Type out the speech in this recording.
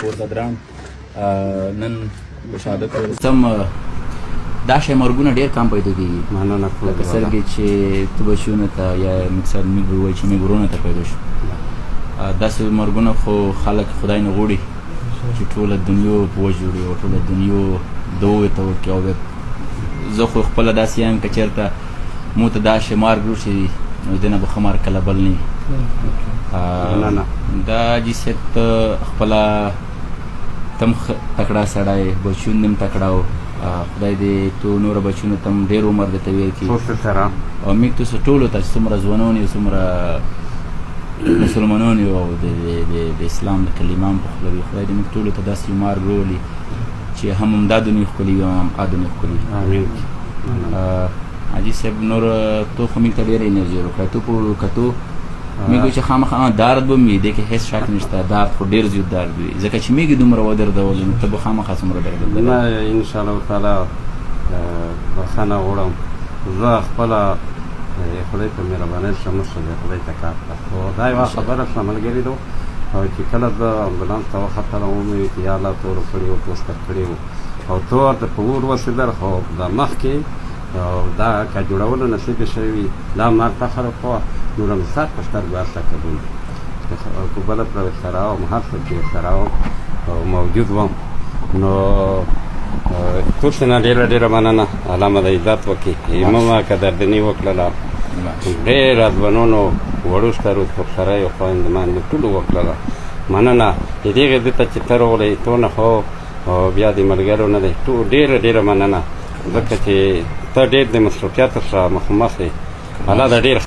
غفور ځدراڼ نن په شهادت سم. دا شی مرګونه ډېر کم پیدا کېږي. مننه. لکه څرنګه چې تو بچیونو ته یا مکسر موږ وایي چې موږ ورونو ته پیدا شو، داسې مرګونه خو خلک خدای نه غوړي چې ټوله دنیا په وجوړي او ټوله دنیا دوه ته ورکړي. او بیا زه خو خپله داسې یم، که چېرته مو ته دا شی مرګ وشي نو دې نه به ښه مرګ کله بل نه وي. مننه. دا حاجي صاحب، ته خپله تم تکړه سړی، بچیون دې هم تکړه و. خدای دې تو نور بچیونو ته هم ډېر عمر درته ورکړي. څو سره. او موږ تاسو ټولو ته چې څومره ځوانان یو، څومره مسلمانان یو او د اسلام د کلمه هم په خوله وي، خدای دې موږ ټولو ته داسې یو مرګ راولي چې هم همدا دنیا ښکلي وي او هم آ دنیا ښکلي وي. امین. حاجي صاحب، نور تو خو موږ ته ډېره انرژي ورکړه. تو په کتو موږ چې خامخا درد به وي، دې کې هېڅ شک نشته. درد خو ډېر زیات درد وي، ځکه چې موږ دومره ودردولو نو ته به خامخا څومره درد نه. درد. ان شاء الله تعالی بخښنه غواړم. زه خپله خدای په مهربانۍ سره مشر دی، خدای ته کار کړه. خو دا یوه خبره شوه، ملګري ده، او چې کله زه امبولانس ته وختلم، ومې ویل چې یا الله، تور کړي وو، پوسټر کړي وو او تور د په اور وسېدل. خو د مخکې او دا که جوړولو نصیب یې شوی وي، دا ما فخر وکړه. نور هم سر په سترګو هر څه قبول دي. کوبله پر سره وم، هر څه چې سره وم او موجود وم. نو تاسو نه ډېره ډېره مننه. الله مو د عزت وکړي. امامه قدردني وکړله، ډېر ځوانانو، وړو سترو، سره خویندو باندې ټولو وکړله. مننه د دې دې ته چې ته راغلې تو نه، خو او بیا د ملګرو نه دی ټول، ډېره ډېره مننه، ځکه چې ته ډېر د مصروفیاتو سره مخامخ یې. الله د ډېر